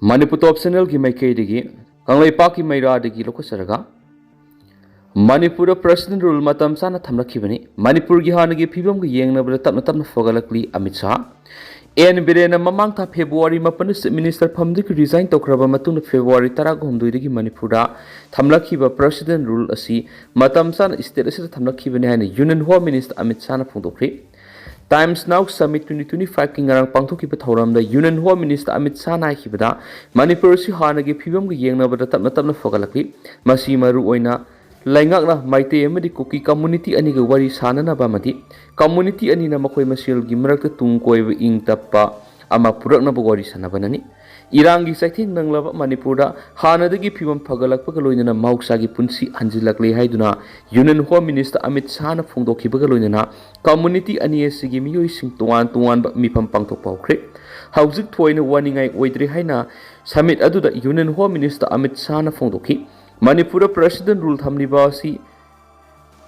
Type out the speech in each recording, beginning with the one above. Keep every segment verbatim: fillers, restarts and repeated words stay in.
ꯃꯅꯤꯄꯨꯔ ꯇꯣꯞ ꯆꯦꯅꯦꯜꯒꯤ ꯃꯥꯏꯀꯩꯗꯒꯤ ꯀꯪꯂꯩꯄꯥꯛꯀꯤ ꯃꯩꯔꯥꯗꯒꯤ ꯂꯧꯈꯠꯆꯔꯒ, ꯃꯅꯤꯄꯨꯔꯗ ꯄ꯭ꯔꯦꯁꯤꯗꯦꯟ ꯔꯨꯜ ꯃꯇꯝ ꯆꯥꯅ ꯊꯝꯂꯛꯈꯤꯕꯅꯤ꯫ ꯃꯅꯤꯄꯨꯔꯒꯤ ꯍꯥꯟꯅꯒꯤ ꯐꯤꯕꯝꯒ ꯌꯦꯡꯅꯕꯗ ꯇꯞꯅ ꯇꯞꯅ ꯐꯒꯠꯂꯛꯂꯤ ꯑꯃꯤꯠ ꯁꯥꯍ꯫ ꯑꯦꯟ ꯕꯤꯔꯦꯟꯅ ꯃꯃꯥꯡ ꯊꯥ ꯐꯦꯕ꯭ꯔꯨꯋꯥꯔꯤ ꯃꯥꯄꯟꯗ ꯆꯤꯐ ꯃꯤꯅꯤꯁꯇꯔ ꯐꯝꯗꯒꯤ ꯔꯤꯖꯥꯏꯟ ꯇꯧꯈ꯭ꯔꯕ ꯃꯇꯨꯡꯗ ꯐꯦꯕ꯭ꯔꯨꯋꯥꯔꯤ ꯇꯔꯥꯍꯨꯝꯗꯣꯏꯗꯒꯤ ꯃꯅꯤꯄꯨꯔꯗ ꯊꯝꯂꯛꯈꯤꯕ ꯄ꯭ꯔꯦꯁꯤꯗꯦꯟ ꯔꯨꯜ ꯑꯁꯤ ꯃꯇꯝ ꯆꯥꯅ ꯁ꯭ꯇꯦꯠ ꯑꯁꯤꯗ ꯊꯝꯂꯛꯈꯤꯕꯅꯤ ꯍꯥꯏꯅ ꯌꯨꯅꯤꯌꯟ ꯍꯣꯝ ꯃꯤꯅꯤꯁꯇꯔ ꯑꯃꯤꯠ ꯁꯥꯍꯅ ꯐꯣꯡꯗꯣꯛꯈ꯭ꯔꯤ꯫ Times Now summit twenty twenty five ꯀꯤ ꯉꯔꯥꯡ ꯄꯥꯡꯊꯣꯛꯈꯤꯕ ꯊꯧꯔꯝꯗ ꯌꯨꯅꯤꯌꯟ ꯍꯣꯝ ꯃꯤꯅꯤꯁꯇꯔ ꯑꯃꯤꯠ ꯁꯥꯍꯅ ꯍꯥꯏꯈꯤꯕꯗ, ꯃꯅꯤꯄꯨꯔ ꯑꯁꯤ ꯍꯥꯟꯅꯒꯤ ꯐꯤꯕꯝꯒ ꯌꯦꯡꯅꯕꯗ ꯇꯞꯅ ꯇꯞꯅ ꯐꯒꯠꯂꯛꯂꯤ꯫ ꯃꯁꯤ ꯃꯔꯨꯑꯣꯏꯅ ꯂꯩꯉꯥꯛꯅ ꯃꯩꯇꯩ ꯑꯃꯗꯤ ꯀꯨꯀꯤ ꯀꯝꯃꯨꯅꯤꯇꯤ ꯑꯅꯤꯒ ꯋꯥꯔꯤ ꯁꯥꯅꯅꯕ ꯑꯃꯗꯤ ꯀꯝꯃꯨꯅꯤꯇꯤ ꯑꯅꯤꯅ ꯃꯈꯣꯏ ꯃꯁꯦꯜꯒꯤ ꯃꯔꯛꯇ ꯇꯨꯡ ꯀꯣꯏꯕ ꯏꯪ ꯇꯞꯄ ꯑꯃ ꯄꯨꯔꯛꯅꯕ ꯋꯥꯔꯤ ꯁꯥꯅꯕꯅꯅꯤ꯫ ꯏꯔꯥꯡꯒꯤ ꯆꯩꯊꯦꯡ ꯅꯪꯂꯕ ꯃꯅꯤꯄꯨꯔꯗ ꯍꯥꯟꯅꯗꯒꯤ ꯐꯤꯕꯝ ꯐꯒꯠꯂꯛꯄꯒ ꯂꯣꯏꯅꯅ ꯃꯍꯧꯁꯥꯒꯤ ꯄꯨꯟꯁꯤ ꯍꯟꯖꯤꯜꯂꯛꯂꯦ ꯍꯥꯏꯗꯨꯅ ꯌꯨꯅꯤꯌꯟ ꯍꯣꯝ ꯃꯤꯅꯤꯁꯇꯔ ꯑꯃꯤꯠ ꯁꯥꯍꯅ ꯐꯣꯡꯗꯣꯛꯈꯤꯕꯒ ꯂꯣꯏꯅꯅ ꯀꯝꯃꯨꯅꯤꯇꯤ ꯑꯅꯤ ꯑꯁꯤꯒꯤ ꯃꯤꯑꯣꯏꯁꯤꯡ ꯇꯣꯉꯥꯟ ꯇꯣꯉꯥꯟꯕ ꯃꯤꯐꯝ ꯄꯥꯡꯊꯣꯛꯄ ꯍꯧꯈ꯭ꯔꯦ꯫ ꯍꯧꯖꯤꯛ ꯊꯣꯏꯅ ꯋꯥꯅꯤꯡꯉꯥꯏ ꯑꯣꯏꯗ꯭ꯔꯦ ꯍꯥꯏꯅ ꯁꯃꯤꯠ ꯑꯗꯨꯗ ꯌꯨꯅꯤꯌꯟ ꯍꯣꯝ ꯃꯤꯅꯤꯁꯇꯔ ꯑꯃꯤꯠ ꯁꯥꯍꯅ ꯐꯣꯡꯗꯣꯛꯈꯤ꯫ ꯃꯅꯤꯄꯨꯔꯗ ꯄ꯭ꯔꯦꯁꯤꯗꯦꯟ ꯔꯨꯜ ꯊꯝꯂꯤꯕ ꯑꯁꯤ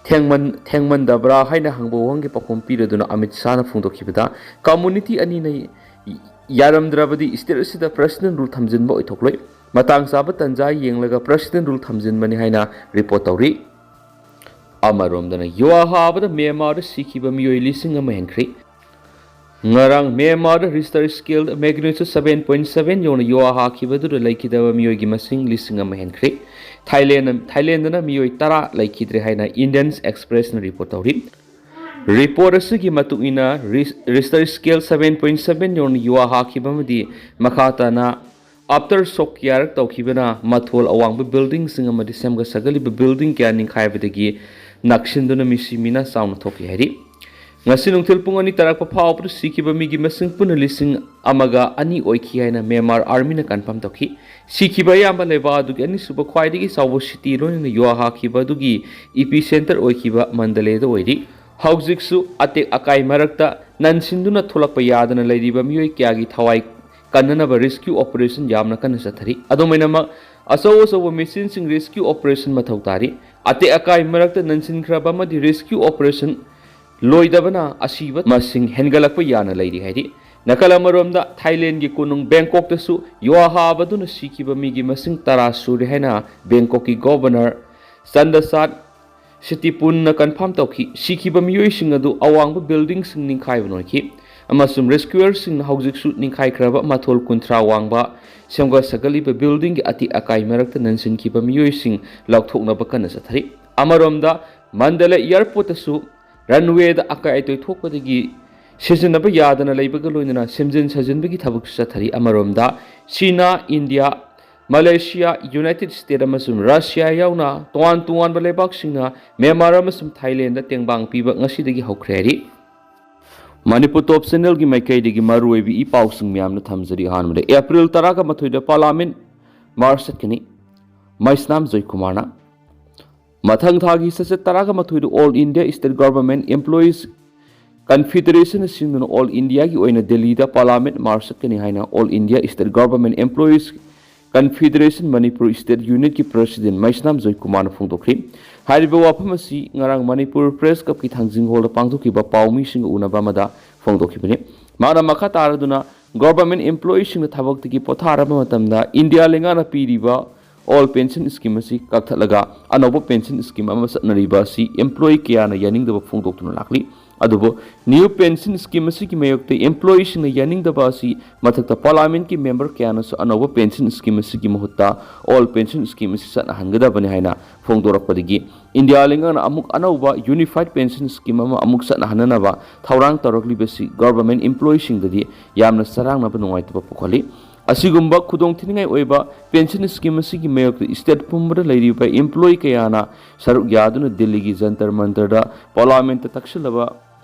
ꯊꯦꯡꯃꯟ-, ꯊꯦꯡꯃꯟꯗꯕ꯭ꯔꯥ ꯍꯥꯏꯅ ꯍꯪꯕ ꯋꯥꯍꯪꯒꯤ ꯄꯥꯎꯈꯨꯝ ꯄꯤꯔꯗꯨꯅ ꯑꯃꯤꯠ ꯁꯥꯍꯅ ꯐꯣꯡꯗꯣꯛꯈꯤꯕꯗ, ꯀꯝꯃꯨꯅꯤꯇꯤ ꯑꯅꯤꯅ ꯌꯥꯔꯝꯗ꯭ꯔꯕꯗꯤ ꯁ꯭ꯇꯦꯠ ꯑꯁꯤꯗ ꯄ꯭ꯔꯦꯁꯤꯗꯦꯟ ꯔꯨꯜ ꯊꯝꯖꯤꯟꯕ ꯑꯣꯏꯊꯣꯛꯂꯣꯏ꯫ ꯃꯇꯥꯡ ꯆꯥꯕ ꯇꯟꯖꯥ ꯌꯦꯡꯂꯒ ꯄ꯭ꯔꯦꯁꯤꯗꯦꯟ ꯔꯨꯜ ꯊꯝꯖꯤꯟꯕꯅꯤ ꯍꯥꯏꯅ ꯔꯤꯄꯣꯔꯠ ꯇꯧꯔꯤ꯫ ꯑꯃꯔꯣꯝꯗꯅ ꯌꯨꯍꯥ ꯍꯥꯕꯗ ꯃ꯭ꯌꯥꯟꯃꯥꯔꯗ ꯁꯤꯈꯤꯕ ꯃꯤꯑꯣꯏ ꯂꯤꯁꯤꯡ ꯑꯃ ꯍꯦꯟꯈ꯭ꯔꯦ꯫ ꯉꯔꯥꯡ ꯃ꯭ꯌꯥꯟꯃꯥꯔꯗ register ꯁ꯭ꯀꯦꯜꯗ magnitude seven point seven ꯌꯧꯅ ꯌꯨꯍꯥ ꯍꯥꯈꯤꯕꯗꯨꯗ ꯂꯩꯈꯤꯗꯕ ꯃꯤꯑꯣꯏꯒꯤ ꯃꯁꯤꯡ ꯂꯤꯁꯤꯡ ꯑꯃ ꯍꯦꯟꯈ꯭ꯔꯦ꯫ ꯊꯥꯏꯂꯦꯟꯗ, ꯊꯥꯏꯂꯦꯟꯗꯅ ꯃꯤꯑꯣꯏ ꯇꯔꯥ ꯂꯩꯈꯤꯗ꯭ꯔꯦ ꯍꯥꯏꯅ ꯏꯟꯗꯤꯌꯟ ꯑꯦꯛꯁꯄ꯭ꯔꯦꯁꯅ ꯔꯤꯄꯣꯔꯠ ꯇꯧꯔꯤ꯫ ꯔꯤꯄꯣꯔꯠ ꯑꯁꯤꯒꯤ ꯃꯇꯨꯡ ꯏꯟꯅ, ꯔꯤꯁ-, register scale seven point seven ꯌꯧꯅ ꯌꯨꯍꯥ ꯍꯥꯈꯤꯕ ꯑꯃꯗꯤ ꯃꯈꯥ ꯇꯥꯅ ꯑꯥꯐꯇꯔ ꯁꯣꯛ ꯀꯌꯥꯔꯛ ꯇꯧꯈꯤꯕꯅ ꯃꯊꯣꯜ ꯑꯋꯥꯡꯕ ꯕꯤꯜꯗꯤꯡꯁꯤꯡ ꯑꯃꯗꯤ ꯁꯦꯝꯒꯠ ꯁꯥꯒꯠꯂꯤꯕ ꯕꯤꯜꯗꯤꯡ ꯀꯌꯥ ꯅꯤꯡꯈꯥꯏꯕꯗꯒꯤ ꯅꯥꯛꯁꯤꯟꯗꯨꯅ ꯃꯤꯁꯤ ꯃꯤꯅꯥ ꯆꯥꯎꯅ ꯊꯣꯛꯈꯤ ꯍꯥꯏꯔꯤ꯫ ꯉꯁꯤ ꯅꯨꯡꯊꯤꯜ ꯄꯨꯡ ꯑꯅꯤ ꯇꯥꯔꯛꯄ ꯐꯥꯎꯕꯗ ꯁꯤꯈꯤꯕ ꯃꯤꯒꯤ ꯃꯁꯤꯡ ꯄꯨꯟꯅ ꯂꯤꯁꯤꯡ ꯑꯃꯒ ꯑꯅꯤ ꯑꯣꯏꯈꯤ ꯍꯥꯏꯅ ꯃ꯭ꯌꯥꯟꯃꯥꯔ ꯑꯥꯔꯃꯤꯅ ꯀꯟꯐꯥꯔꯝ ꯇꯧꯈꯤ꯫ ꯁꯤꯈꯤꯕ ꯑꯌꯥꯝꯕ ꯂꯩꯕꯥꯛ ꯑꯗꯨꯒꯤ ꯑꯅꯤꯁꯨꯕ ꯈ꯭ꯋꯥꯏꯗꯒꯤ ꯆꯥꯎꯕ ꯁꯤꯇꯤ ꯂꯣꯏꯅꯅ ꯌꯨꯍꯥ ꯍꯥꯈꯤꯕ ꯑꯗꯨꯒꯤ ꯏꯄꯤ ꯁꯦꯟꯇꯔ ꯑꯣꯏꯈꯤꯕ ꯃꯟꯗꯂꯦꯗ ꯑꯣꯏꯔꯤ꯫ ꯍꯧꯖꯤꯛꯁꯨ ꯑꯇꯦꯛ ꯑꯀꯥꯏ ꯃꯔꯛꯇ ꯅꯟꯁꯤꯟꯗꯨꯅ ꯊꯣꯛꯂꯛꯄ ꯌꯥꯗꯅ ꯂꯩꯔꯤꯕ ꯃꯤꯑꯣꯏ ꯀꯌꯥꯒꯤ ꯊꯋꯥꯏ ꯀꯟꯅꯅꯕ ꯔꯦꯁꯀ꯭ꯌꯨ ꯑꯣꯄꯔꯦꯁꯟ ꯌꯥꯝꯅ ꯀꯟꯅ ꯆꯠꯊꯔꯤ꯫ ꯑꯗꯨꯝ ꯑꯣꯏꯅꯃꯛ, ꯑꯆꯧ ꯑꯆꯧꯕ ꯃꯦꯆꯤꯟꯁꯤꯡ ꯔꯦꯁꯀ꯭ꯌꯨ ꯑꯣꯄꯔꯦꯁꯟ ꯃꯊꯧ ꯇꯥꯔꯤ꯫ ꯑꯇꯦꯛ ꯑꯀꯥꯏ ꯃꯔꯛꯇ ꯅꯟꯁꯤꯟꯈ꯭ꯔꯕ ꯑꯃꯗꯤ ꯔꯦꯁꯀ꯭ꯌꯨ ꯑꯣꯄꯔꯦꯁꯟ ꯂꯣꯏꯗꯕꯅ ꯑꯁꯤꯕ ꯃꯁꯤꯡ ꯍꯦꯟꯒꯠꯂꯛꯄ ꯌꯥꯅ ꯂꯩꯔꯤ ꯍꯥꯏꯔꯤ꯫ ꯅꯥꯀꯜ ꯑꯃꯔꯣꯝꯗ, ꯊꯥꯏꯂꯦꯟꯒꯤ ꯀꯣꯅꯨꯡ ꯕꯦꯡꯀꯣꯛꯇꯁꯨ ꯌꯨꯍꯥ ꯍꯥꯕꯗꯨꯅ ꯁꯤꯈꯤꯕ ꯃꯤꯒꯤ ꯃꯁꯤꯡ ꯇꯔꯥ ꯁꯨꯔꯦ ꯍꯥꯏꯅ ꯕꯦꯡꯀꯣꯛꯀꯤ ꯒꯣꯚꯔꯅꯔ ꯆꯟꯗꯁꯥꯠ ꯁꯤꯇꯤꯄꯨꯟꯅ ꯀꯟꯐꯥꯝ ꯇꯧꯈꯤ꯫ ꯁꯤꯈꯤꯕ ꯃꯤꯑꯣꯏꯁꯤꯡ ꯑꯗꯨ ꯑꯋꯥꯡꯕ ꯕꯤꯜꯗꯤꯡꯁꯤꯡ ꯅꯤꯡꯈꯥꯏꯕꯅ ꯑꯣꯏꯈꯤ, ꯑꯃꯁꯨꯡ ꯔꯦꯁꯀ꯭ꯌꯨꯌꯔꯁꯤꯡꯅ ꯍꯧꯖꯤꯛꯁꯨ ꯅꯤꯡꯈꯥꯏꯈ꯭ꯔꯕ ꯃꯊꯣꯜ ꯀꯨꯟꯊ꯭ꯔꯥ ꯋꯥꯡꯕ ꯁꯦꯝꯒꯠ ꯁꯥꯒꯠꯂꯤꯕ ꯕꯤꯜꯗꯤꯡꯒꯤ ꯑꯇꯦꯛ ꯑꯀꯥꯏ ꯃꯔꯛꯇ ꯅꯟꯁꯤꯟꯈꯤꯕ ꯃꯤꯑꯣꯏꯁꯤꯡ ꯂꯧꯊꯣꯛꯅꯕ ꯀꯟꯅ ꯆꯠꯊꯔꯤ꯫ ꯑꯃꯔꯣꯝꯗ, ꯃꯟꯗꯂꯦ ꯑꯦꯌꯔꯄꯣꯔꯠꯇꯁꯨ ꯔꯟꯋꯦꯗ ꯑꯀꯥꯏ ꯑꯇꯣꯏ ꯊꯣꯛꯄꯗꯒꯤ ꯁꯤꯖꯤꯟꯅꯕ ꯌꯥꯗꯅ ꯂꯩꯕꯒ ꯂꯣꯏꯅꯅ ꯁꯦꯝꯖꯤꯟ ꯁꯥꯖꯤꯟꯕꯒꯤ ꯊꯕꯛꯁꯨ ꯆꯠꯊꯔꯤ꯫ ꯑꯃꯔꯣꯝꯗ, China, India, Malaysia, United state ꯑꯃꯁꯨꯡ ꯔꯁꯤꯌꯥ ꯌꯥꯎꯅ ꯇꯣꯉꯥꯟ ꯇꯣꯉꯥꯟꯕ ꯂꯩꯕꯥꯛꯁꯤꯡꯅ ꯃ꯭ꯌꯥꯟꯃꯥꯔ ꯑꯃꯁꯨꯡ ꯊꯥꯏꯂꯦꯟꯗ ꯇꯦꯡꯕꯥꯡ ꯄꯤꯕ ꯉꯁꯤꯗꯒꯤ ꯍꯧꯈ꯭ꯔꯦ ꯍꯥꯏꯔꯤ꯫ ꯃꯅꯤꯄꯨꯔ ꯇꯣꯞ ꯆꯦꯅꯦꯜꯒꯤ ꯃꯥꯏꯀꯩꯗꯒꯤ ꯃꯔꯨꯑꯣꯏꯕ ꯏ ꯄꯥꯎꯁꯤꯡ ꯃꯌꯥꯝꯅ ꯊꯝꯖꯔꯤ꯫ ꯑꯍꯥꯟꯕꯗ, ꯑꯦꯄ꯭ꯔꯤꯜ ꯇꯔꯥꯒ ꯃꯥꯊꯣꯏꯗ ꯄꯥꯔꯂꯥꯃꯦꯟ ꯃꯥꯔꯆ ꯆꯠꯀꯅꯤ, ꯃꯩꯁꯅꯥꯝ ꯖꯣꯏꯀꯨꯃꯥꯔꯅ꯫ ꯃꯊꯪ ꯊꯥꯒꯤ ꯆꯩꯆꯠ ꯇꯔꯥꯒ ꯃꯥꯊꯣꯏꯗ All India State Government Employees Confederation ꯁꯤꯡꯗꯨꯅ ꯑꯣꯜ ꯏꯟꯗꯤꯌꯥꯒꯤ ꯑꯣꯏꯅ ꯗꯦꯜꯂꯤꯗ ꯄꯥꯔꯂꯥꯃꯦꯟ ꯃꯥꯔꯆ ꯆꯠꯀꯅꯤ ꯍꯥꯏꯅ All India State Government Employees Confederation Manipur State Unit ꯀꯤ ꯄ꯭ꯔꯁꯤꯗꯦꯟ ꯃꯩꯁꯅꯥꯝ ꯖꯣꯏꯀꯨꯃꯥꯔꯅ ꯐꯣꯡꯗꯣꯛꯈ꯭ꯔꯤ꯫ ꯍꯥꯏꯔꯤꯕ ꯋꯥꯐꯝ ꯑꯁꯤ ꯉꯔꯥꯡ ꯃꯅꯤꯄꯨꯔ ꯄ꯭ꯔꯦꯁ ꯀ꯭ꯂꯕꯀꯤ ꯊꯥꯡꯖꯤꯡ ꯍꯣꯜꯗ ꯄꯥꯡꯊꯣꯛꯈꯤꯕ ꯄꯥꯎꯃꯤꯁꯤꯡꯒ ꯎꯅꯕ ꯑꯃꯗ ꯐꯣꯡꯗꯣꯛꯈꯤꯕꯅꯤ꯫ ꯃꯥꯅ ꯃꯈꯥ ꯇꯥꯔꯗꯨꯅ, ꯒꯣꯚꯔꯟꯃꯦꯟꯠ ꯑꯦꯝꯄ꯭ꯂꯣꯌꯤꯁꯤꯡꯅ ꯊꯕꯛꯇꯒꯤ ꯄꯣꯊꯥꯔꯕ ꯃꯇꯝꯗ ꯏꯟꯗꯤꯌꯥ ꯂꯩꯉꯥꯛꯅ ꯄꯤꯔꯤꯕ ꯑꯣꯜ ꯄꯦꯟꯁꯟ ꯁ꯭ꯀꯤꯝ ꯑꯁꯤ ꯀꯛꯊꯠꯂꯒ ꯑꯅꯧꯕ ꯄꯦꯟꯁꯟ ꯁ꯭ꯀꯤꯝ ꯑꯃ ꯆꯠꯅꯔꯤꯕ ꯑꯁꯤ ꯑꯦꯝꯄ꯭ꯂꯣꯌꯤ ꯀꯌꯥꯅ ꯌꯥꯅꯤꯡꯗꯕ ꯐꯣꯡꯗꯣꯛꯇꯨꯅ ꯂꯥꯛꯂꯤ꯫ ꯑꯗꯨꯕꯨ ꯅ꯭ꯌꯨ ꯄꯦꯟꯁꯟ ꯁ꯭ꯀꯤꯝ ꯑꯁꯤꯒꯤ ꯃꯥꯌꯣꯛꯇ ꯑꯦꯝꯄ꯭ꯂꯣꯌꯤꯁꯤꯡꯅ ꯌꯥꯅꯤꯡꯗꯕ ꯑꯁꯤ ꯃꯊꯛꯇ ꯄꯥꯔꯂꯥꯃꯦꯟꯠꯀꯤ ꯃꯦꯝꯕꯔ ꯀꯌꯥꯅꯁꯨ ꯑꯅꯧꯕ ꯄꯦꯟꯁꯟ ꯁ꯭ꯀꯤꯝ ꯑꯁꯤꯒꯤ ꯃꯍꯨꯠꯇ ꯑꯣꯜ ꯄꯦꯟꯁꯟ ꯁ꯭ꯀꯤꯝ ꯑꯁꯤ ꯆꯠꯅꯍꯟꯒꯗꯕꯅꯤ ꯍꯥꯏꯅ ꯐꯣꯡꯗꯣꯔꯛꯄꯗꯒꯤ ꯏꯟꯗꯤꯌꯥ ꯂꯩꯉꯥꯛꯅ ꯑꯃꯨꯛ ꯑꯅꯧꯕ ꯌꯨꯅꯤꯐꯥꯏꯗ ꯄꯦꯟꯁꯟ ꯁ꯭ꯀꯤꯝ ꯑꯃ ꯑꯃꯨꯛ ꯆꯠꯅꯍꯟꯅꯅꯕ ꯊꯧꯔꯥꯡ ꯇꯧꯔꯛꯂꯤꯕꯁꯤ ꯒꯣꯚꯔꯟꯃꯦꯟꯠ ꯑꯦꯝꯄ꯭ꯂꯣꯌꯤꯁꯤꯡꯗꯗꯤ ꯌꯥꯝꯅ ꯆꯔꯥꯡꯅꯕ ꯅꯨꯡꯉꯥꯏꯇꯕ ꯄꯣꯛꯍꯜꯂꯤ꯫ ꯑꯁꯤꯒꯨꯝꯕ ꯈꯨꯗꯣꯡꯊꯤꯅꯤꯡꯉꯥꯏ ꯑꯣꯏꯕ ꯄꯦꯟꯁꯟ ꯁ꯭ꯀꯤꯝ ꯑꯁꯤꯒꯤ ꯃꯥꯌꯣꯛꯇ ꯁ꯭ꯇꯦꯠ ꯄꯨꯝꯕꯗ ꯂꯩꯔꯤꯕ ꯑꯦꯝꯄ꯭ꯂꯣꯌꯤ ꯀꯌꯥꯅ ꯁꯔꯨꯛ ꯌꯥꯗꯨꯅ ꯗꯤꯜꯂꯤꯒꯤ ꯖꯟꯇꯔ ꯃꯟꯇꯔꯗ ꯄꯥꯔꯂꯥꯃꯦꯟꯠꯇ ꯇꯛꯁꯤꯜꯂꯕ,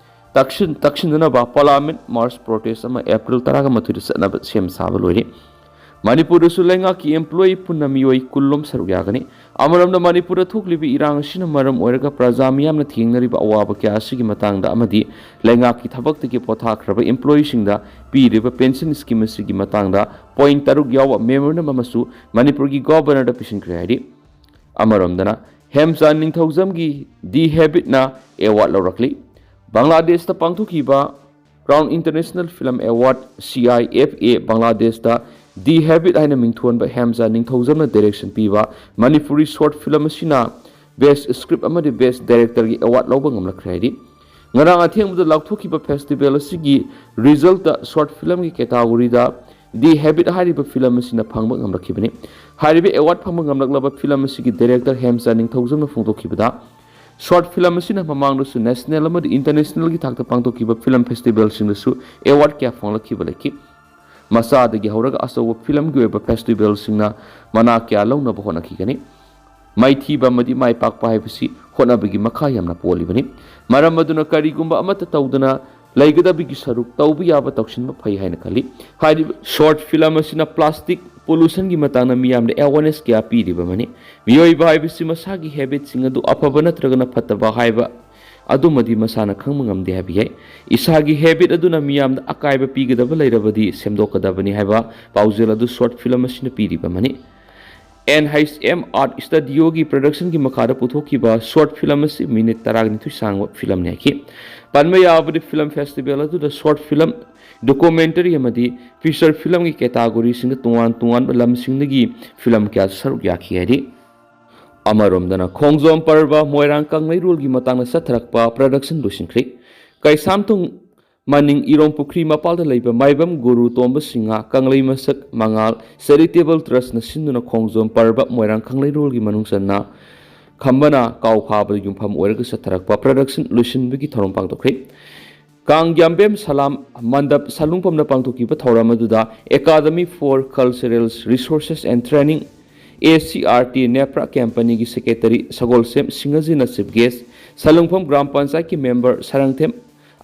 ꯇꯛꯁꯤꯟ-, ꯇꯛꯁꯤꯟꯅꯅꯕ ꯄꯥꯔꯂꯥꯃꯦꯟꯠ ꯃꯥꯔꯆ ꯄ꯭ꯔꯣꯇꯦꯁ ꯑꯃ ꯑꯦꯄ꯭ꯔꯤꯜ ꯇꯔꯥꯒ ꯃꯥꯊꯣꯏꯗ ꯆꯠꯅꯕ ꯁꯦꯝ ꯁꯥꯕ ꯂꯣꯏꯔꯦ꯫ ꯃꯅꯤꯄꯨꯔꯗꯁꯨ ꯂꯩꯉꯥꯛꯀꯤ ꯑꯦꯝꯄ꯭ꯂꯣꯌꯤ ꯄꯨꯟꯅ ꯃꯤꯑꯣꯏ ꯀꯨꯟꯂꯣꯝ ꯁꯔꯨꯛ ꯌꯥꯒꯅꯤ꯫ ꯑꯃꯔꯣꯝꯗ, ꯃꯅꯤꯄꯨꯔꯗ ꯊꯣꯛꯂꯤꯕ ꯏꯔꯥꯡ ꯑꯁꯤꯅ ꯃꯔꯝ ꯑꯣꯏꯔꯒ ꯄ꯭ꯔꯖꯥ ꯃꯤꯌꯥꯝꯅ ꯊꯦꯡꯅꯔꯤꯕ ꯑꯋꯥꯕ ꯀꯌꯥ ꯑꯁꯤꯒꯤ ꯃꯇꯥꯡꯗ ꯑꯃꯗꯤ ꯂꯩꯉꯥꯛꯀꯤ ꯊꯕꯛꯇꯒꯤ ꯄꯣꯊꯥꯈ꯭ꯔꯕ ꯑꯦꯝꯄ꯭ꯂꯣꯌꯤꯁꯤꯡꯗ ꯄꯤꯔꯤꯕ ꯄꯦꯟꯁꯟ ꯁ꯭ꯀꯤꯝ ꯑꯁꯤꯒꯤ ꯃꯇꯥꯡꯗ ꯄꯣꯏꯟꯠ ꯇꯔꯨꯛ ꯌꯥꯎꯕ ꯃꯦꯃꯣꯔꯦꯟꯗꯝ ꯑꯃꯁꯨ ꯃꯅꯤꯄꯨꯔꯒꯤ ꯒꯣꯚꯔꯅꯔꯗ ꯄꯤꯁꯤꯟꯈ꯭ꯔꯦ ꯍꯥꯏꯔꯤ꯫ ꯑꯃꯔꯣꯝꯗꯅ, ꯍꯦꯝꯆꯥꯟ ꯅꯤꯡꯊꯧꯖꯝꯒꯤ ꯗꯤ ꯍꯦꯕꯤꯠꯅ ꯑꯦꯋꯥꯔꯗ ꯂꯧꯔꯛꯂꯤ꯫ ꯕꯪꯒ꯭ꯂꯥꯗꯦꯁꯇ ꯄꯥꯡꯊꯣꯛꯈꯤꯕ Crown International Film Award, C I F A, ꯕꯪꯒ꯭ꯂꯥꯗꯦꯁꯇ The Habit ꯍꯥꯏꯅ ꯃꯤꯡꯊꯣꯟꯕ ꯍꯦꯝꯆꯥ ꯅꯤꯡꯊꯧꯖꯝꯅ direction ꯄꯤꯕ ꯃꯅꯤꯄꯨꯔꯤ short film ꯑꯁꯤꯅ best script ꯑꯃꯗꯤ best directorꯒꯤ award ꯂꯧꯕ ꯉꯝꯂꯛꯈ꯭ꯔꯦ ꯍꯥꯏꯔꯤ꯫ ꯉꯔꯥꯡ ꯑꯊꯦꯡꯕꯗ ꯂꯥꯎꯊꯣꯛꯈꯤꯕ festival ꯑꯁꯤꯒꯤ resultꯇ short filmꯒꯤ categoryꯗ The Habit ꯍꯥꯏꯔꯤꯕ film ꯑꯁꯤꯅ ꯐꯪꯕ ꯉꯝꯂꯛꯈꯤꯕꯅꯤ꯫ ꯍꯥꯏꯔꯤꯕ award ꯐꯪꯕ ꯉꯝꯂꯛꯂꯕ film ꯑꯁꯤꯒꯤ director ꯍꯦꯝꯆꯥ ꯅꯤꯡꯊꯧꯖꯝꯅ ꯐꯣꯡꯗꯣꯛꯈꯤꯕꯗ, short film ꯑꯁꯤꯅ ꯃꯃꯥꯡꯗꯁꯨ national ꯑꯃꯗꯤ internationalꯒꯤ ꯊꯥꯛꯇ ꯄꯥꯡꯊꯣꯛꯈꯤꯕ film festivalꯁꯤꯡꯗꯁꯨ award ꯀꯌꯥ ꯐꯪꯂꯛꯈꯤꯕ ꯂꯩꯈꯤ꯫ ꯃꯆꯥꯗꯒꯤ ꯍꯧꯔꯒ ꯑꯆꯧꯕ filmꯒꯤ ꯑꯣꯏꯕ festivalꯁꯤꯡꯅ ꯃꯅꯥ ꯀꯌꯥ ꯂꯧꯅꯕ ꯍꯣꯠꯅꯈꯤꯒꯅꯤ꯫ ꯃꯥꯏꯊꯤꯕ ꯑꯃꯗꯤ ꯃꯥꯏ ꯄꯥꯛꯄ ꯍꯥꯏꯕꯁꯤ ꯍꯣꯠꯅꯕꯒꯤ ꯃꯈꯥ ꯌꯥꯝꯅ ꯄꯣꯜꯂꯤꯕꯅꯤ꯫ ꯃꯔꯝ ꯑꯗꯨꯅ ꯀꯔꯤꯒꯨꯝꯕ ꯑꯃꯠꯇ ꯇꯧꯗꯅ ꯂꯩꯒꯗꯕꯒꯤ ꯁꯔꯨꯛ ꯇꯧꯕ ꯌꯥꯕ ꯇꯧꯁꯤꯟꯕ ꯐꯩ ꯍꯥꯏꯅ ꯈꯜꯂꯤ꯫ ꯍꯥꯏꯔꯤꯕ short film ꯑꯁꯤꯅ plastic pollutionꯒꯤ ꯃꯇꯥꯡꯗ ꯃꯤꯌꯥꯝꯗ awareness ꯀꯌꯥ ꯄꯤꯔꯤꯕ ꯑꯃꯅꯤ꯫ ꯃꯤꯑꯣꯏꯕ ꯍꯥꯏꯕꯁꯤ ꯃꯁꯥꯒꯤ habitꯁꯤꯡ ꯑꯗꯨ ꯑꯐꯕ ꯅꯠꯇ꯭ꯔꯒꯅ ꯐꯠꯇꯕ ꯍꯥꯏꯕ ꯑꯗꯨꯃꯗꯤ ꯃꯁꯥꯅ ꯈꯪꯕ ꯉꯝꯗꯦ ꯍꯥꯏꯕ ꯌꯥꯏ꯫ ꯏꯁꯥꯒꯤ habit ꯑꯗꯨꯅ ꯃꯤꯌꯥꯝꯗ ꯑꯀꯥꯏꯕ ꯄꯤꯒꯗꯕ ꯂꯩꯔꯕꯗꯤ ꯁꯦꯝꯗꯣꯛꯀꯗꯕꯅꯤ ꯍꯥꯏꯕ ꯄꯥꯎꯖꯦꯜ ꯑꯗꯨ short film ꯑꯁꯤꯅ ꯄꯤꯔꯤꯕ ꯑꯃꯅꯤ꯫ N H M Art Studioꯒꯤ productionꯒꯤ ꯃꯈꯥꯗ ꯄꯨꯊꯣꯛꯈꯤꯕ short film ꯑꯁꯤ minute ꯇꯔꯥꯅꯤꯊꯣꯏ ꯁꯥꯡꯕ filmꯅꯤ ꯍꯥꯏꯈꯤ꯫ ꯄꯟꯕ ꯌꯥꯕꯗꯤ film festival ꯑꯗꯨꯗ short film, documentary ꯑꯃꯗꯤ feature filmꯒꯤ categoryꯁꯤꯡꯗ ꯇꯣꯉꯥꯟ ꯇꯣꯉꯥꯟꯕ ꯂꯝꯁꯤꯡꯗꯒꯤ film ꯀꯌꯥꯁꯨ ꯁꯔꯨꯛ ꯌꯥꯈꯤ ꯍꯥꯏꯔꯤ꯫ ꯑꯃꯔꯣꯝꯗꯅ ꯈꯣꯡꯖꯣꯝ ꯄꯔꯕ ꯃꯣꯏꯔꯥꯡ ꯀꯪꯂꯩꯔꯣꯜꯒꯤ ꯃꯇꯥꯡꯗ ꯆꯠꯊꯔꯛꯄ production ꯂꯣꯏꯁꯤꯟꯈ꯭ꯔꯦ꯫ ꯀꯩꯁꯥꯝꯊꯣꯡ ꯃꯅꯤꯡ ꯏꯔꯣꯝ ꯄꯨꯈ꯭ꯔꯤ ꯃꯄꯥꯜꯗ ꯂꯩꯕ ꯃꯥꯏꯕꯝ ꯒꯨꯔꯨ ꯇꯣꯝꯕ ꯁꯤꯡꯍ ꯀꯪꯂꯩ ꯃꯁꯛ ꯃꯉꯥꯜ Charitable Trustꯅ ꯁꯤꯟꯗꯨꯅ ꯈꯣꯡꯖꯣꯝ ꯄꯔꯕ ꯃꯣꯏꯔꯥꯡ ꯀꯪꯂꯩꯔꯣꯜꯒꯤ ꯃꯅꯨꯡ ꯆꯟꯅ ꯈꯝꯕꯅ ꯀꯥꯎ ꯐꯥꯕꯗ ꯌꯨꯝꯐꯝ ꯑꯣꯏꯔꯒ ꯆꯠꯊꯔꯛꯄ production ꯂꯣꯏꯁꯤꯟꯕꯒꯤ ꯊꯧꯔꯝ ꯄꯥꯡꯊꯣꯛꯈ꯭ꯔꯦ꯫ ꯀꯥꯡ ꯌꯥꯝꯕꯦꯝ ꯁꯂꯥꯝ ꯃꯟꯗꯞ ꯁꯂꯨꯡꯐꯝꯗ ꯄꯥꯡꯊꯣꯛꯈꯤꯕ ꯊꯧꯔꯝ ꯑꯗꯨꯗ Academy for Cultural Resources and Training, A C R T, NEPRA companyꯒꯤ secretary ꯁꯒꯣꯜꯁꯦꯝ ꯁꯤꯡꯍꯖꯤꯅ chief guest, ꯁꯂꯨꯡꯐꯝ ꯒ꯭ꯔꯥꯝ ꯄꯟꯆꯥꯌꯠꯀꯤ member ꯁꯔꯪꯊꯦꯝ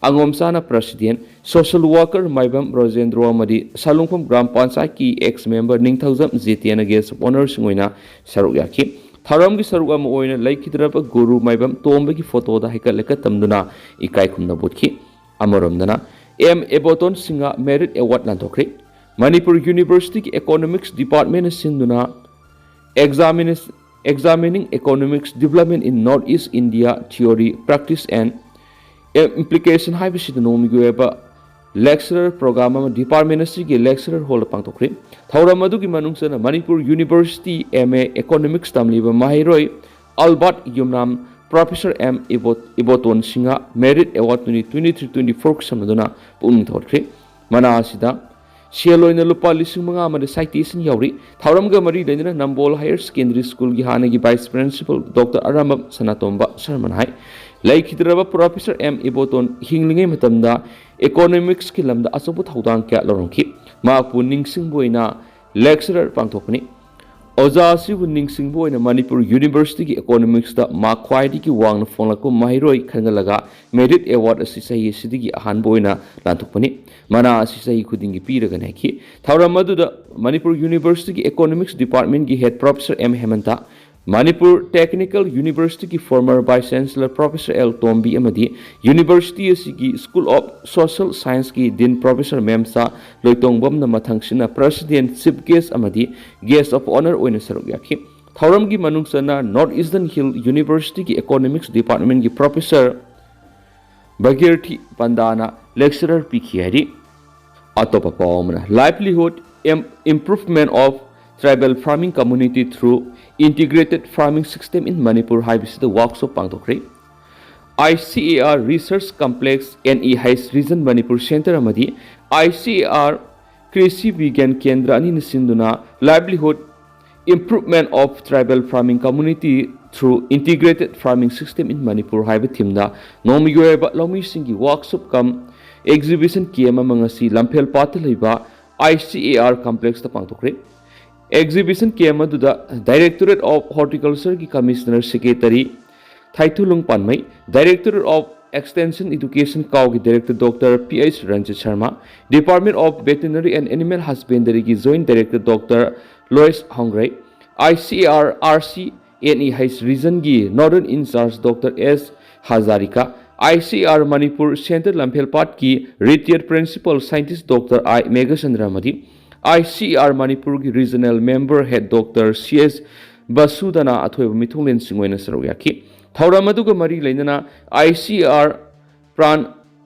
ꯑꯉꯣꯝꯆꯥꯅ president, social worker Maibam Rojendro ꯑꯃꯗꯤ ꯁꯂꯨꯡꯐꯝ ꯒ꯭ꯔꯥꯝ ꯄꯟꯆꯥꯌꯠꯀꯤ ex member ꯅꯤꯡꯊꯧꯖꯝ ꯖꯤꯇꯦꯟꯅ guest of honourꯁꯤꯡ ꯑꯣꯏꯅ ꯁꯔꯨꯛ ꯌꯥꯈꯤ꯫ ꯊꯧꯔꯝꯒꯤ ꯁꯔꯨꯛ ꯑꯃ ꯑꯣꯏꯅ ꯂꯩꯈꯤꯗ꯭ꯔꯕ ꯒꯨꯔꯨ ꯃꯥꯏꯕꯝ ꯇꯣꯝꯕꯒꯤ photoꯗ ꯍꯩꯀꯠ ꯂꯩꯀꯠ ꯇꯝꯗꯨꯅ ꯏꯀꯥꯏ ꯈꯨꯝꯅꯕ ꯎꯠꯈꯤ꯫ ꯑꯃꯔꯣꯝꯗꯅ, M ꯑꯦꯕꯣꯇꯣꯟ Singh merit award ꯂꯥꯟꯊꯣꯛꯈ꯭ꯔꯦ꯫ Manipur Universityꯒꯤ Economics Departmentꯅ ꯁꯤꯟꯗꯨꯅ Examinis-, Examining Economics Development in North East India, Theory, Practice and Implication ꯍꯥꯏꯕꯁꯤꯗ ꯅꯣꯡꯃꯒꯤ ꯑꯣꯏꯕ lecturer program ꯑꯃ department ꯑꯁꯤꯒꯤ lecturer hall ꯗ ꯄꯥꯡꯊꯣꯛꯈ꯭ꯔꯤ꯫ ꯊꯧꯔꯝ ꯑꯗꯨꯒꯤ ꯃꯅꯨꯡ ꯆꯟꯅ Manipur University M A Economics ꯇꯝꯂꯤꯕ ꯃꯍꯩꯔꯣꯏ ꯑꯜꯕꯥꯔꯠ ꯌꯨꯝꯅꯥꯝ Professor M ꯏꯕꯣ-, Iboton Singh Merit Award twenty twenty-three twenty-four ꯈꯨꯠꯁꯝꯅꯗꯨꯅ ꯄꯨꯛꯅꯤꯡ ꯊꯧꯒꯠꯈ꯭ꯔꯤ꯫ ꯃꯅꯥ ꯑꯁꯤꯗ ꯁꯦꯜ ꯑꯣꯏꯅ ꯂꯨꯄꯥ ꯂꯤꯁꯤꯡ ꯃꯉꯥ ꯑꯃꯗꯤ citation ꯌꯥꯎꯔꯤ꯫ ꯊꯧꯔꯝꯒ ꯃꯔꯤ ꯂꯩꯅꯅ ꯅꯝꯕꯣꯜ Higher Secondary School ꯒꯤ ꯍꯥꯟꯅꯒꯤ Vice Principal Doctor ꯑꯔꯥꯝꯕꯝ ꯁꯅꯥꯇꯣꯝꯕ ꯁꯔꯃꯅ ꯍꯥꯏ, ꯂꯩꯈꯤꯗ꯭ꯔꯕ Professor M ꯏꯕꯣꯇꯣꯟ ꯍꯤꯡꯂꯤꯉꯩ ꯃꯇꯝꯗ economics ꯀꯤ ꯂꯝꯗ ꯑꯆꯧꯕ ꯊꯧꯗꯥꯡ ꯀꯌꯥ ꯂꯧꯔꯝꯈꯤ꯫ ꯃꯍꯥꯛꯄꯨ ꯅꯤꯡꯁꯤꯡꯕ ꯑꯣꯏꯅ lecturer ꯄꯥꯡꯊꯣꯛꯄꯅꯤ꯫ ꯑꯣꯖꯥ ꯑꯁꯤꯕꯨ ꯅꯤꯡꯁꯤꯡꯕ ꯑꯣꯏꯅ ꯃꯅꯤꯄꯨꯔ University ꯒꯤ economics ꯇ ꯃꯍꯥꯛ ꯈ꯭ꯋꯥꯏꯗꯒꯤ ꯋꯥꯡꯅ ꯐꯪꯂꯛꯄ ꯃꯍꯩꯔꯣꯏ ꯈꯟꯒꯠꯂꯒ Merit Award ꯑꯁꯤ ꯆꯍꯤ ꯑꯁꯤꯗꯒꯤ ꯑꯍꯥꯟꯕ ꯑꯣꯏꯅ ꯂꯥꯟꯊꯣꯛꯄꯅꯤ꯫ ꯃꯅꯥ ꯑꯁꯤ ꯆꯍꯤ ꯈꯨꯗꯤꯡꯒꯤ ꯄꯤꯔꯒꯅꯤ ꯍꯥꯏꯈꯤ꯫ ꯊꯧꯔꯝ ꯑꯗꯨꯗ ꯃꯅꯤꯄꯨꯔ University ꯒꯤ Economics Department ꯀꯤ Head Professor M ꯍꯦꯃꯟꯇ, Manipur Technical University ꯒꯤ former Vice Chancellor Professor L ꯇꯣꯝꯕꯤ ꯑꯃꯗꯤ University ꯑꯁꯤꯒꯤ School of Social Science ꯀꯤ Dean Professor ꯃꯦꯝꯆꯥ ꯂꯣꯏꯇꯣꯡꯕꯝꯅ ꯃꯊꯪꯁꯤꯠꯅ President, Chief Guest ꯑꯃꯗꯤ Guest of Honour ꯑꯣꯏꯅ ꯁꯔꯨꯛ ꯌꯥꯈꯤ꯫ ꯊꯧꯔꯝꯒꯤ ꯃꯅꯨꯡ ꯆꯟꯅ North Eastern Hill University ꯒꯤ Economics Department ꯀꯤ Professor ꯚꯥꯒꯤꯔꯊꯤ ꯄꯟꯗꯥꯅ lecturer ꯄꯤꯈꯤ ꯍꯥꯏꯔꯤ꯫ ꯑꯇꯣꯞꯄ ꯄꯥꯎ ꯑꯃꯅ, Livelihood Im-, Improvement of Tribal Farming Community Through Integrated Farming System in Manipur ꯍꯥꯏꯕꯁꯤꯗ workshop ꯄꯥꯡꯊꯣꯛꯈ꯭ꯔꯦ꯫ I C A R Research Complex, N E H Region Manipur Center ꯑꯃꯗꯤ I C A R ꯀ꯭ꯔꯤꯁꯤ ꯕꯤꯒ꯭ꯌꯥꯟ ꯀꯦꯟꯗ꯭ꯔ ꯑꯅꯤꯅ ꯁꯤꯟꯗꯨꯅ Livelihood Improvement of Tribal Farming Community Through Integrated Farming System in Manipur ꯍꯥꯏꯕ theme ꯗ ꯅꯣꯡꯃꯒꯤ ꯑꯣꯏꯕ ꯂꯧꯃꯤꯁꯤꯡꯒꯤ workshop cum exhibition camp ꯑꯃ ꯉꯁꯤ ꯂꯝꯐꯦꯜ ꯄꯥꯠꯇ ꯂꯩꯕ I C A R complex ꯇ ꯄꯥꯡꯊꯣꯛꯈ꯭ꯔꯦ꯫ Exhibition camp ꯑꯗꯨꯗ Directorate of Horticulture ꯒꯤ Commissioner Secretary ꯊꯥꯏꯊꯨꯂꯨꯡ ꯄꯥꯟꯃꯩ, Directorate of Extension Education ꯀꯥꯎꯒꯤ Director Doctor P H Ranjit Sharma, Department of Veterinary and Animal Husbandary ꯒꯤ Joint Director Doctor ꯂꯣꯏꯁ ꯍꯣꯡꯒ꯭ꯔꯩ, I C A R R C N E H Region ꯒꯤ Nodal Incharge Doctor S Hazarika, I C A R Manipur Center ꯂꯝꯐꯦꯜꯄꯥꯠꯀꯤ Retired Principal Scientist Doctor I Meghachandra ꯑꯃꯗꯤ I C A R ꯃꯅꯤꯄꯨꯔꯒꯤ Regional Member Head Doctor C S ꯕꯁꯨꯗꯅ ꯑꯊꯣꯏꯕ ꯃꯤꯊꯨꯡꯂꯦꯟꯁꯤꯡ ꯑꯣꯏꯅ ꯁꯔꯨꯛ ꯌꯥꯈꯤ꯫ ꯊꯧꯔꯝ ꯑꯗꯨꯒ ꯃꯔꯤ ꯂꯩꯅꯅ I C A R Pran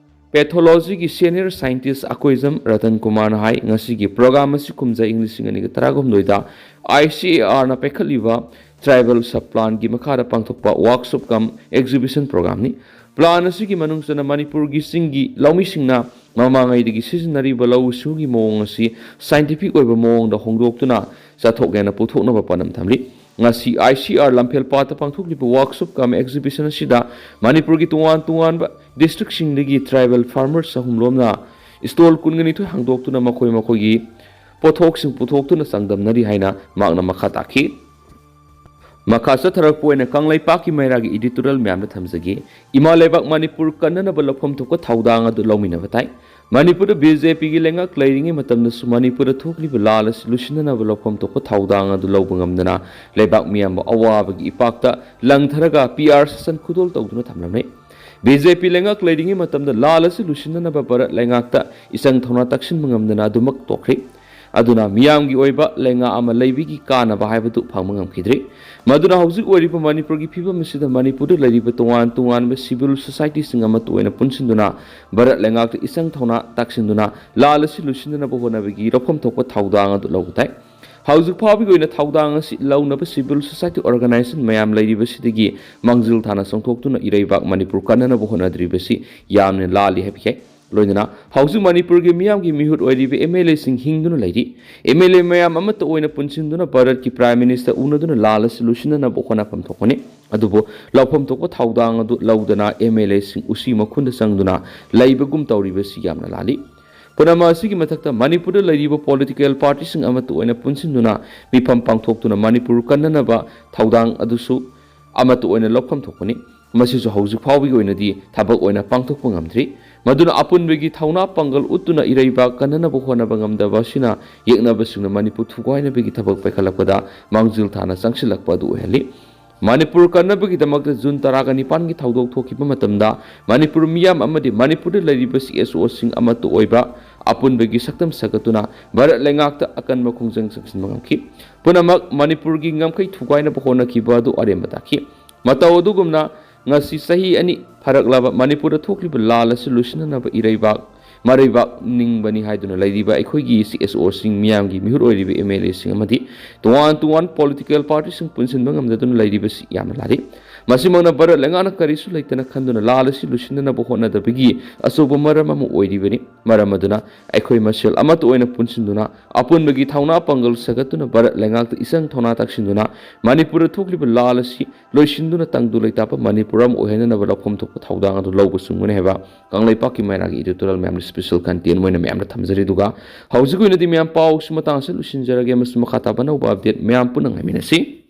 Pathologyꯒꯤ senior scientist Akoijam Ratan ꯀꯨꯃꯥꯔꯅ ꯍꯥꯏ, ꯉꯁꯤꯒꯤ program ꯑꯁꯤ ꯀꯨꯝꯖꯥ ꯏꯪ ꯂꯤꯁꯤꯡ ꯑꯅꯤꯒ ꯇꯔꯥꯍꯨꯝꯗꯣꯏꯗ I C A Rꯅ ꯄꯥꯏꯈꯠꯂꯤꯕ tribal sub planꯒꯤ ꯃꯈꯥꯗ ꯄꯥꯡꯊꯣꯛꯄ workshop cum exhibition programꯅꯤ꯫ Plan ꯑꯁꯤꯒꯤ ꯃꯅꯨꯡ ꯆꯟꯅ ꯃꯅꯤꯄꯨꯔꯒꯤ ꯆꯤꯡꯒꯤ ꯂꯧꯃꯤꯁꯤꯡꯅ ꯃꯃꯥꯡꯉꯩꯗꯒꯤ ꯁꯤꯖꯤꯟꯅꯔꯤꯕ ꯂꯧꯎ ꯁꯤꯡꯎꯒꯤ ꯃꯑꯣꯡ ꯑꯁꯤ scientific ꯑꯣꯏꯕ ꯃꯑꯣꯡꯗ ꯍꯣꯡꯗꯣꯛꯇꯨꯅ ꯆꯥꯊꯣꯛ ꯍꯦꯟꯅ ꯄꯨꯊꯣꯛꯅꯕ ꯄꯥꯟꯗꯝ ꯊꯝꯂꯤ꯫ ꯉꯁꯤ I C R ꯂꯝꯐꯦꯜ ꯄꯥꯠꯇ ꯄꯥꯡꯊꯣꯛꯂꯤꯕ workshop cum exhibition ꯑꯁꯤꯗ ꯃꯅꯤꯄꯨꯔꯒꯤ ꯇꯣꯉꯥꯟ ꯇꯣꯉꯥꯟꯕ districtꯁꯤꯡꯗꯒꯤ tribal farmers ꯆꯍꯨꯝ ꯂꯣꯝꯅ stall ꯀꯨꯟꯒ ꯅꯤꯊꯣꯏ ꯍꯥꯡꯗꯣꯛꯇꯨꯅ ꯃꯈꯣꯏ ꯃꯈꯣꯏꯒꯤ ꯄꯣꯠꯊꯣꯛꯁꯤꯡ ꯄꯨꯊꯣꯛꯇꯨꯅ ꯆꯥꯡꯗꯝꯅꯔꯤ ꯍꯥꯏꯅ ꯃꯍꯥꯛꯅ ꯃꯈꯥ ꯇꯥꯈꯤ꯫ ꯃꯈꯥ ꯆꯠꯊꯔꯛꯄ ꯑꯣꯏꯅ ꯀꯪꯂꯩꯄꯥꯛꯀꯤ ꯃꯩꯔꯥꯒꯤ editorial ꯃꯌꯥꯝꯗ ꯊꯝꯖꯒꯦ꯫ ꯏꯃꯥ ꯂꯩꯕꯥꯛ ꯃꯅꯤꯄꯨꯔ ꯀꯟꯅꯅꯕ ꯂꯧꯐꯝ ꯊꯣꯛꯄ ꯊꯧꯗꯥꯡ ꯑꯗꯨ ꯂꯧꯃꯤꯟꯅꯕ ꯇꯥꯏ꯫ ꯃꯅꯤꯄꯨꯔꯗ B J Pꯒꯤ ꯂꯩꯉꯥꯛ ꯂꯩꯔꯤꯉꯩ ꯃꯇꯝꯗꯁꯨ ꯃꯅꯤꯄꯨꯔꯗ ꯊꯣꯛꯂꯤꯕ ꯂꯥꯜ ꯑꯁꯤ ꯂꯨꯁꯤꯟꯅꯅꯕ ꯂꯧꯐꯝ ꯊꯣꯛꯄ ꯊꯧꯗꯥꯡ ꯑꯗꯨ ꯂꯧꯕ ꯉꯝꯗꯅ ꯂꯩꯕꯥꯛ ꯃꯤꯌꯥꯝꯕꯨ ꯑꯋꯥꯕꯒꯤ ꯏꯄꯥꯛꯇ ꯂꯪꯊꯔꯒ P R ꯁꯥꯁꯟ ꯈꯨꯗꯣꯜ ꯇꯧꯗꯨꯅ ꯊꯝꯂꯝꯃꯤ꯫ B J P ꯂꯩꯉꯥꯛ ꯂꯩꯔꯤꯉꯩ ꯃꯇꯝꯗ ꯂꯥꯜ ꯑꯁꯤ ꯂꯨꯁꯤꯟꯅꯅꯕ ꯚꯥꯔꯠ ꯂꯩꯉꯥꯛꯇ ꯏꯆꯪ ꯊꯧꯅꯥ ꯇꯥꯛꯁꯤꯟꯕ ꯉꯝꯗꯅ ꯑꯗꯨꯃꯛ ꯇꯣꯛꯈ꯭ꯔꯤ꯫ ꯑꯗꯨꯅ ꯃꯤꯌꯥꯝꯒꯤ ꯑꯣꯏꯕ ꯂꯩꯉꯥꯛ ꯑꯃ ꯂꯩꯕꯒꯤ ꯀꯥꯟꯅꯕ ꯍꯥꯏꯕꯗꯨ ꯐꯪꯕ ꯉꯝꯈꯤꯗ꯭ꯔꯤ꯫ ꯃꯗꯨꯅ ꯍꯧꯖꯤꯛ ꯑꯣꯏꯔꯤꯕ ꯃꯅꯤꯄꯨꯔꯒꯤ ꯐꯤꯕꯝ ꯑꯁꯤꯗ ꯃꯅꯤꯄꯨꯔꯗ ꯂꯩꯔꯤꯕ ꯇꯣꯉꯥꯟ ꯇꯣꯉꯥꯟꯕ civil societyꯁꯤꯡ ꯑꯃꯠꯇ ꯑꯣꯏꯅ ꯄꯨꯟꯁꯤꯟꯗꯨꯅ ꯚꯥꯔꯠ ꯂꯩꯉꯥꯛꯇ ꯏꯆꯪ ꯊꯧꯅꯥ ꯇꯥꯛꯁꯤꯟꯗꯨꯅ ꯂꯥꯜ ꯑꯁꯤ ꯂꯨꯁꯤꯟꯅꯅꯕ ꯍꯣꯠꯅꯕꯒꯤ ꯂꯧꯐꯝ ꯊꯣꯛꯄ ꯊꯧꯗꯥꯡ ꯑꯗꯨ ꯂꯧꯕ ꯇꯥꯏ꯫ ꯍꯧꯖꯤꯛ ꯐꯥꯎꯕꯒꯤ ꯑꯣꯏꯅ ꯊꯧꯗꯥꯡ ꯑꯁꯤ ꯂꯧꯅꯕ civil society organization ꯃꯌꯥꯝ ꯂꯩꯔꯤꯕꯁꯤꯗꯒꯤ ꯃꯥꯡꯖꯤꯜ ꯊꯥꯅ ꯆꯣꯡꯊꯣꯛꯇꯨꯅ ꯏꯔꯩꯕꯥꯛ ꯃꯅꯤꯄꯨꯔ ꯀꯟꯅꯅꯕ ꯍꯣꯠꯅꯗ꯭ꯔꯤꯕꯁꯤ ꯌꯥꯝꯅ ꯂꯥꯜꯂꯤ ꯍꯥꯏꯕ ꯌꯥꯏ꯫ ꯂꯣꯏꯅꯅ ꯍꯧꯖꯤꯛ ꯃꯅꯤꯄꯨꯔꯒꯤ ꯃꯤꯌꯥꯝꯒꯤ ꯃꯤꯍꯨꯠ ꯑꯣꯏꯔꯤꯕ M L Aꯁꯤꯡ ꯍꯤꯡꯗꯨꯅ ꯂꯩꯔꯤ꯫ M L A ꯃꯌꯥꯝ ꯑꯃꯠꯇ ꯑꯣꯏꯅ ꯄꯨꯟꯁꯤꯟꯗꯨꯅ ꯚꯥꯔꯠꯀꯤ Prime Minister ꯎꯅꯗꯨꯅ ꯂꯥꯜ ꯑꯁꯤ ꯂꯨꯁꯤꯟꯅꯅꯕ ꯍꯣꯠꯅꯐꯝ ꯊꯣꯛꯄꯅꯤ꯫ ꯑꯗꯨꯕꯨ ꯂꯧꯐꯝ ꯊꯣꯛꯄ ꯊꯧꯗꯥꯡ ꯑꯗꯨ ꯂꯧꯗꯅ M L Aꯁꯤꯡ ꯎꯆꯤ ꯃꯈꯨꯟꯗ ꯆꯪꯗꯨꯅ ꯂꯩꯕꯒꯨꯝ ꯇꯧꯔꯤꯕꯁꯤ ꯌꯥꯝꯅ ꯂꯥꯜꯂꯤ꯫ ꯄꯨꯝꯅꯃꯛ ꯑꯁꯤꯒꯤ ꯃꯊꯛꯇ ꯃꯅꯤꯄꯨꯔꯗ ꯂꯩꯔꯤꯕ political partyꯁꯤꯡ ꯑꯃꯠꯇ ꯑꯣꯏꯅ ꯄꯨꯟꯁꯤꯟꯗꯨꯅ ꯃꯤꯐꯝ ꯄꯥꯡꯊꯣꯛꯇꯨꯅ ꯃꯅꯤꯄꯨꯔ ꯀꯟꯅꯅꯕ ꯊꯧꯗꯥꯡ ꯑꯗꯨꯁꯨ ꯑꯃꯠꯇ ꯑꯣꯏꯅ ꯂꯧꯐꯝ ꯊꯣꯛꯄꯅꯤ꯫ ꯃꯁꯤꯁꯨ ꯍꯧꯖꯤꯛ ꯐꯥꯎꯕꯒꯤ ꯑꯣꯏꯅꯗꯤ ꯊꯕꯛ ꯑꯣꯏꯅ ꯄꯥꯡꯊꯣꯛꯄ ꯉꯝꯗ꯭ꯔꯤ꯫ ꯃꯗꯨꯅ ꯑꯄꯨꯟꯕꯒꯤ ꯊꯧꯅꯥ ꯄꯥꯡꯒꯜ ꯎꯠꯇꯨꯅ ꯏꯔꯩꯕꯥꯛ ꯀꯟꯅꯅꯕ ꯍꯣꯠꯅꯕ ꯉꯝꯗꯕ ꯑꯁꯤꯅ ꯌꯦꯛꯅꯕꯁꯤꯡꯅ ꯃꯅꯤꯄꯨꯔ ꯊꯨꯒꯥꯏꯅꯕꯒꯤ ꯊꯕꯛ ꯄꯥꯏꯈꯠꯂꯛꯄꯗ ꯃꯥꯡꯖꯤꯜ ꯊꯥꯅ ꯆꯪꯁꯤꯜꯂꯛꯄ ꯑꯗꯨ ꯑꯣꯏꯍꯜꯂꯤ꯫ ꯃꯅꯤꯄꯨꯔ ꯀꯟꯅꯕꯒꯤꯗꯃꯛꯇ ꯖꯨꯟ ꯇꯔꯥꯒ ꯅꯤꯄꯥꯟꯒꯤ ꯊꯧꯗꯣꯛ ꯊꯣꯛꯈꯤꯕ ꯃꯇꯝꯗ ꯃꯅꯤꯄꯨꯔ ꯃꯤꯌꯥꯝ ꯑꯃꯗꯤ ꯃꯅꯤꯄꯨꯔꯗ ꯂꯩꯔꯤꯕ C S Oꯁꯤꯡ ꯑꯃꯠꯇ ꯑꯣꯏꯕ ꯑꯄꯨꯟꯕꯒꯤ ꯁꯛꯇꯝ ꯁꯥꯒꯠꯇꯨꯅ ꯚꯥꯔꯠ ꯂꯩꯉꯥꯛꯇ ꯑꯀꯟꯕ ꯈꯣꯡꯖꯪ ꯆꯪꯁꯤꯟꯕ ꯉꯝꯈꯤ꯫ ꯄꯨꯝꯅꯃꯛ ꯃꯅꯤꯄꯨꯔꯒꯤ ꯉꯝꯈꯩ ꯊꯨꯒꯥꯏꯅꯕ ꯍꯣꯠꯅꯈꯤꯕ ꯑꯗꯨ ꯑꯔꯦꯝꯕ ꯇꯥꯈꯤ꯫ ꯃꯇꯧ ꯑꯗꯨꯒꯨꯝꯅ ꯉꯁꯤ ꯆꯍꯤ ꯑꯅꯤ ꯐꯥꯔꯛꯂꯕ ꯃꯅꯤꯄꯨꯔꯗ ꯊꯣꯛꯂꯤꯕ ꯂꯥꯜ ꯑꯁꯤ ꯂꯣꯏꯁꯤꯟꯅꯅꯕ ꯏꯔꯩꯕꯥꯛ ꯃꯔꯩꯕꯥꯛ ꯅꯤꯡꯕꯅꯤ ꯍꯥꯏꯗꯨꯅ ꯂꯩꯔꯤꯕ ꯑꯩꯈꯣꯏꯒꯤ ꯁꯤ ꯑꯦꯁ ꯑꯣꯁꯤꯡ, ꯃꯤꯌꯥꯝꯒꯤ ꯃꯤꯍꯨꯠ ꯑꯣꯏꯔꯤꯕ ꯑꯦꯝ ꯑꯦꯜ ꯑꯦꯁꯤꯡ ꯑꯃꯗꯤ ꯇꯣꯉꯥꯟ ꯇꯣꯉꯥꯟ ꯄꯣꯂꯤꯇꯤꯀꯦꯜ ꯄꯥꯔꯇꯤꯁꯤꯡ ꯄꯨꯟꯁꯤꯟꯕ ꯉꯝꯗꯗꯨꯅ ꯂꯩꯔꯤꯕꯁꯤ ꯌꯥꯝꯅ ꯂꯥꯜꯂꯤ꯫ ꯃꯁꯤꯃꯛꯅ ꯚꯥꯔꯠ ꯂꯩꯉꯥꯛꯅ ꯀꯔꯤꯁꯨ ꯂꯩꯇꯅ ꯈꯟꯗꯨꯅ ꯂꯥꯜ ꯑꯁꯤ ꯂꯣꯏꯁꯤꯟꯅꯅꯕ ꯍꯣꯠꯅꯗꯕꯒꯤ ꯑꯆꯧꯕ ꯃꯔꯝ ꯑꯃ ꯑꯣꯏꯔꯤꯕꯅꯤ꯫ ꯃꯔꯝ ꯑꯗꯨꯅ ꯑꯩꯈꯣꯏ ꯃꯁꯦꯜ ꯑꯃꯠꯇ ꯑꯣꯏꯅ ꯄꯨꯟꯁꯤꯟꯗꯨꯅ ꯑꯄꯨꯟꯕꯒꯤ ꯊꯧꯅꯥ ꯄꯥꯡꯒꯜ ꯁꯥꯒꯠꯇꯨꯅ ꯚꯥꯔꯠ ꯂꯩꯉꯥꯛꯇ ꯏꯆꯪ ꯊꯧꯅꯥ ꯇꯥꯛꯁꯤꯟꯗꯨꯅ ꯃꯅꯤꯄꯨꯔꯗ ꯊꯣꯛꯂꯤꯕ ꯂꯥꯜ ꯑꯁꯤ ꯂꯣꯏꯁꯤꯟꯗꯨꯅ ꯇꯪꯗꯨ ꯂꯩꯇꯥꯕ ꯃꯅꯤꯄꯨꯔ ꯑꯃ ꯑꯣꯏꯍꯟꯅꯅꯕ ꯂꯧꯐꯝ ꯊꯣꯛꯄ ꯊꯧꯗꯥꯡ ꯑꯗꯨ ꯂꯧꯕ ꯆꯨꯝꯒꯅꯤ ꯍꯥꯏꯕ ꯀꯪꯂꯩꯄꯥꯛꯀꯤ ꯃꯩꯔꯥꯒꯤ editorial ꯃꯌꯥꯝꯅ special content ꯑꯣꯏꯅ ꯃꯌꯥꯝꯗ ꯊꯝꯖꯔꯤ꯫ ꯑꯗꯨꯒ ꯍꯧꯖꯤꯛ ꯑꯣꯏꯅꯗꯤ ꯃꯌꯥꯝ ꯄꯥꯎꯁꯤ ꯃꯇꯥꯡ ꯑꯁꯤꯗ ꯂꯣꯏꯁꯤꯟꯖꯔꯒꯦ ꯑꯃꯁꯨꯡ ꯃꯈꯥ ꯇꯥꯕ ꯑꯅꯧꯕ update ꯃꯌꯥꯝ ꯄꯨꯟꯅ ꯉꯥꯏꯃꯤꯟꯅꯁꯤ꯫